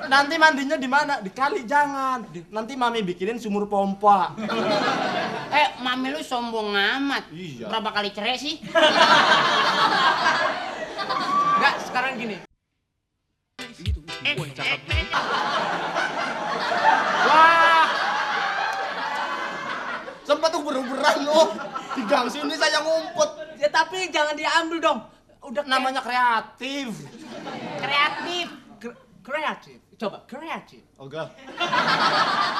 Nanti mandinya di mana? Di kali jangan. Nanti mami bikinin sumur pompa. Mami lu sombong amat. Iya. Berapa kali cerai sih? Enggak, sekarang gini. Wah. Sempat tuh beruberan loh. Di gang sini saya ngumpet. Ya tapi jangan diambil dong. Udah Namanya kreatif. Kreatif. kreatif. Coba kreatif. Oke.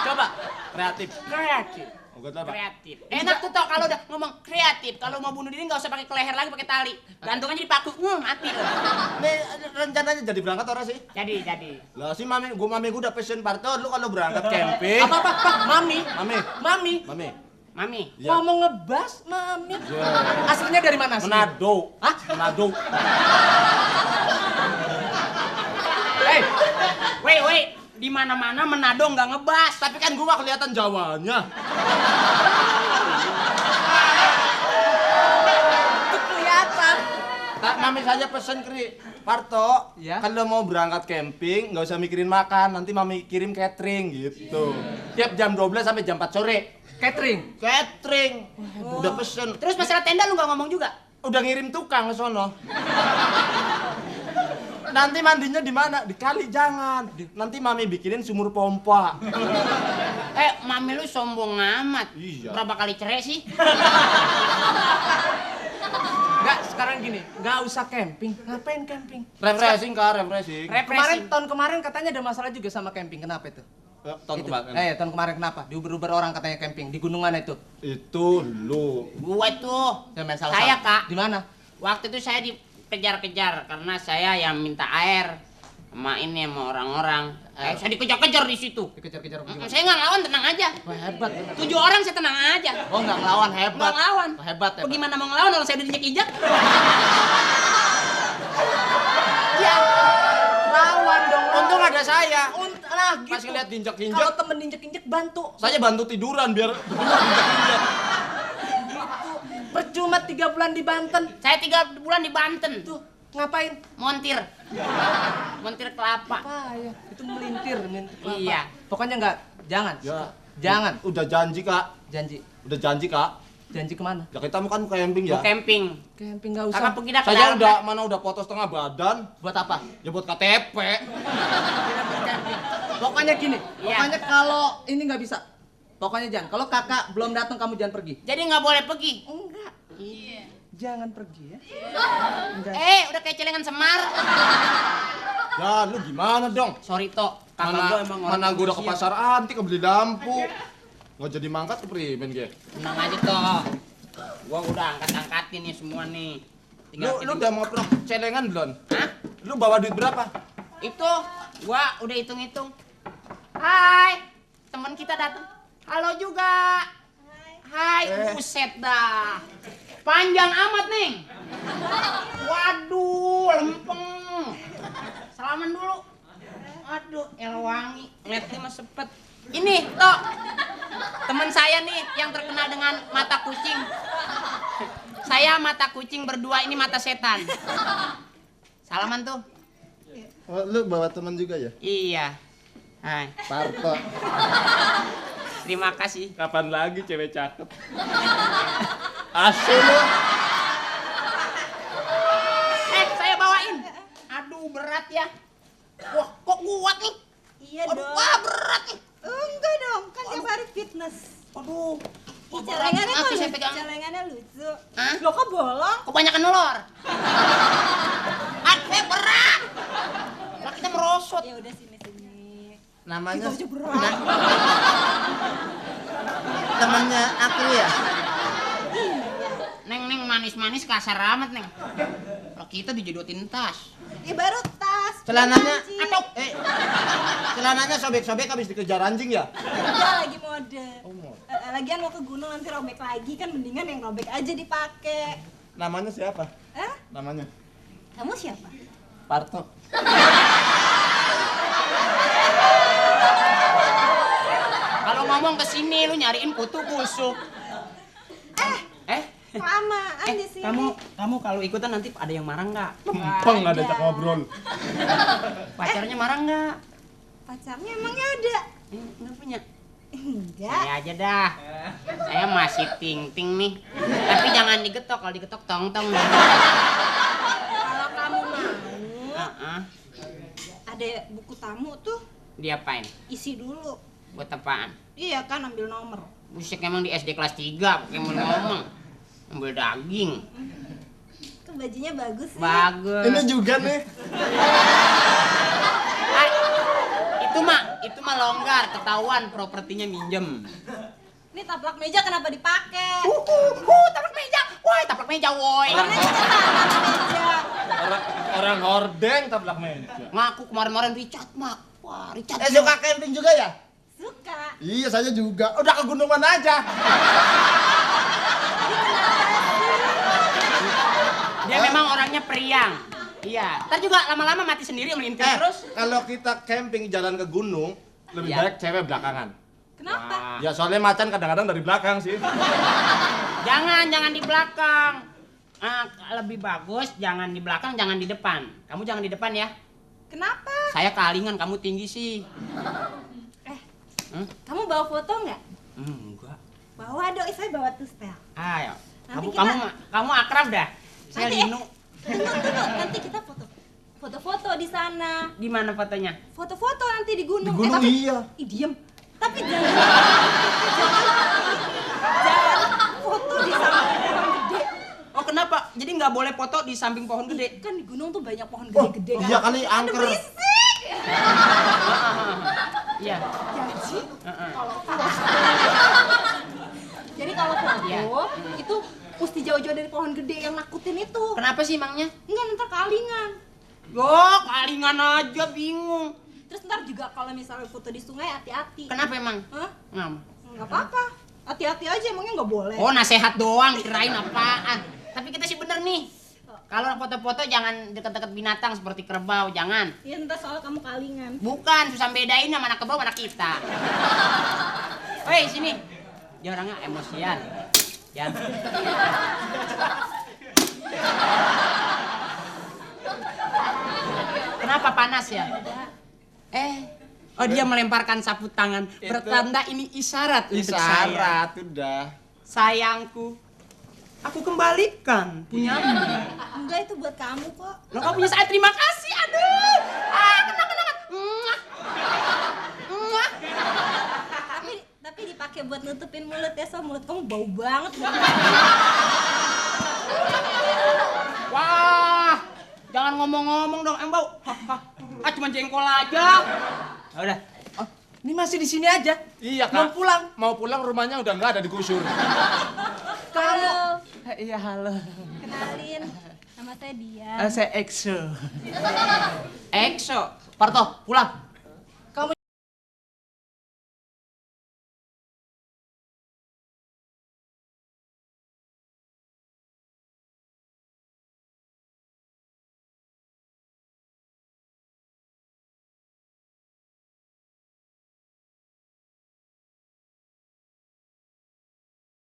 Coba Kreatif. kreatif. Oke lah, Pak. Kreatif. Enak tuh toh kalau udah ngomong kreatif. Kalau mau bunuh diri nggak usah pakai ke leher lagi, pakai tali. Gantung aja di paku. Mati loh. Nih rencananya jadi berangkat orang sih? Jadi. Lah si mami gua udah pesen Parto, lu kalau berangkat camping. Apa? Mami. Mami. Mami. Mami. Mami. Ya. Ngomong ngebas, Mami. Ya. Aslinya dari mana sih? Manado. Hah? Manado. Wait. Di mana-mana Manado nggak ngebas. Tapi kan gua kelihatan Jawanya. Itu kelihatan. Mami saja pesen Kri. Parto, Ya? kalau mau berangkat camping nggak usah mikirin makan, nanti mami kirim catering gitu. Tiap jam 12 sampai jam 4 sore. Catering. Catering. Udah pesen. Terus masalah tenda lu nggak ngomong juga? Udah ngirim tukang ke sono. Nanti mandinya di mana? Di kali jangan. Nanti mami bikinin sumur pompa. Mami lu sombong amat. Iya. Berapa kali cerai sih? Enggak, sekarang gini, nggak usah camping. Ngapain camping? Refreshing kak, refreshing. Tahun kemarin katanya ada masalah juga sama camping. Kenapa itu? Tahun kemarin. Tahun kemarin kenapa? Diuber-uber orang katanya camping di gunungan itu. Itu lu. Gua tuh. Saya main salah. Saya, Kak. Di mana? Waktu itu saya dikejar-kejar karena saya yang minta air sama ini sama orang-orang. Saya dikejar-kejar di situ. Dikejar-kejar gimana? Saya nggak ngelawan, tenang aja. Wah, hebat. 7 orang saya tenang aja. Oh, nggak ngelawan, hebat. Nggak ngelawan. Oh, hebat. Bagaimana mau ngelawan kalau saya udah diinjak-injak? Ya, lawan dong. Untung ada saya. Nah, Pas gitu. ngeliat diinjak-injak. Kalau temen diinjek-injek bantu. Saya bantu tiduran biar diinjak-injak. Percuma 3 bulan di Banten. Saya 3 bulan di Banten. Tuh, ngapain? Montir kelapa. Apa ya? Itu melintir kelapa. Iya. Pokoknya jangan. Ya. Jangan. Udah janji kak. Janji. Udah janji kak. Janji kemana? Ya kita mau kan camping ya. Mau camping. Camping nggak usah. Kakak pergi dah ke Saya dalam. udah foto setengah badan. Buat apa? Ya buat KTP. Pokoknya gini. Iya. Pokoknya kalau ini nggak bisa. Pokoknya jangan. Kalau kakak belum datang kamu jangan pergi. Jadi nggak boleh pergi. Enggak. Iya. Jangan pergi ya. Enggak. Udah kayak celengan Semar. Ya lu gimana dong? Sorry Tok, kakak gua emang orang Mana gua udah ke Indonesia. pasar antik kebeli lampu. Nggak jadi mangkat ke priben gue. Tenang aja Tok. Gua udah angkat-angkatin nih semua nih. Lu udah mau pernah celengan belum? Hah? Lu bawa duit berapa? Itu gua udah hitung-hitung. Hai, teman kita datang. Halo juga. Hai, buset dah. Panjang amat nih. Waduh, lempeng. Salaman dulu. Aduh, wangi. Ngeliatnya mah sepet. Ini, Tok. Teman saya nih yang terkenal dengan mata kucing. Saya mata kucing berdua, ini mata setan. Salaman tuh. Oh, lu bawa teman juga ya? Iya. Hai. Parto. Terima kasih. Kapan lagi cewek cakep? Asli lu. Saya bawain. Aduh, berat ya. Wah, kok kuat nih? Iya Aduh, dong. wah berat nih. Enggak dong, kan tiap hari fitness. Aduh. Ih, celengannya Maaf, kok saya lucu. pegang. Celengannya lucu. Hah? Lo kok bolong? Kebanyakan nolor. Aduh, berat. Lah kita merosot. Ya udah sini. Namanya Kita aja berat. temannya aku ya. Neng manis-manis kasar amat, Neng. Kalau kita dijodotin tas. Ya baru tas. Celananya anjing. Atau celananya sobek-sobek habis dikejar anjing ya? Udah lagi mode. mode. Lagian mau ke gunung nanti robek lagi kan mendingan yang robek aja dipakai. Namanya siapa? Hah? Namanya Kamu siapa? Parto. kalau ngomong ke sini lu nyariin kutu busuk. Kelamaan di sini. Kamu kalau ikutan nanti ada yang marah nggak? Lempeng ada cak ngobrol. Pacarnya marah nggak? Pacarnya emangnya ada? Nggak punya. Enggak. Saya aja dah. Saya masih ting-ting nih. Tapi jangan digetok, kalau digetok tong-tong. Kalau kamu mau, Heeh. ada buku tamu tuh, Diapain? isi dulu. Buat apaan? Iya kan, ambil nomor. Buset, emang di SD kelas 3 pakai ngomong. Ambil daging. Tuh bajunya bagus sih. Bagus. Ini juga nih. Ah, itu mah longgar, ketahuan propertinya minjem. Ini taplak meja kenapa dipakai? Taplak meja. Woi, taplak meja, woi. Karena ini kan taplak meja. Orang hordeng tablak meja. Ngaku kemarin-kemarin Richard, Mak. Wah, Richard. Suka camping juga ya? Suka. Iya, saya juga. Udah ke gunungan aja. Dia memang orangnya periang. Iya. Ntar juga lama-lama mati sendiri melintir terus. Kalau kita camping jalan ke gunung, lebih Iya. baik cewek belakangan. Kenapa? Wah. Ya soalnya macan kadang-kadang dari belakang sih. Jangan di belakang. Lebih bagus jangan di belakang, jangan di depan. Kamu jangan di depan ya. Kenapa? Saya kalingan, kamu tinggi sih. Kamu bawa foto nggak? Enggak. Bawa dong, saya bawa tuh setel. Ayo. Nanti Kamu akrab dah. Saya Nanti, Linu. Nanti kita foto-foto di sana. Di mana fotonya? Foto-foto nanti di gunung. Di gunung, tapi, iya. Ih, diem. Tapi jangan foto di samping pohon gede. Oh, kenapa? Jadi nggak boleh foto di samping pohon gede? Kan di gunung tuh banyak pohon gede-gede. Iya kali angker. Aduh, berisik. Iya. Jadi kalau foto Iya. itu mesti jauh-jauh dari pohon gede yang nakutin itu. Kenapa sih emangnya? Enggak, ntar kalingan. Yo, kalingan aja bingung. Terus ntar juga kalau misalnya foto di sungai hati-hati. Kenapa emang? Hah? Ngam. Enggak apa-apa. Hati-hati aja, emangnya nggak boleh. Oh, nasehat doang, kirain apaan. Tapi kita sih bener nih. Kalau foto-foto jangan deket-deket binatang seperti kerbau, jangan. Ya ntar soal kamu kalingan. Bukan, susah bedain sama anak kerbau anak kita. Woi, sini. Dia orangnya emosian. Ya. Kenapa panas ya? Oh dia melemparkan sapu tangan. Bertanda ini isyarat untuk saya. Isyarat udah. Sayangku, aku kembalikan punyamu. Enggak, itu buat kamu kok. Lo kamu punya saya, terima kasih. Aduh, kena. Muah. Muah. Tapi dipakai buat nutupin mulut ya, so mulut kamu bau banget. Wah, jangan ngomong-ngomong dong, bau. Cuma jengkol aja. Udah. Oh, ini masih di sini aja. Iya, Kak. Mau pulang? Mau pulang rumahnya udah nggak ada digusur. Halo, Iya, halo. kenalin. Nama saya Dia. Saya EXO. Exo. Parto, pulang.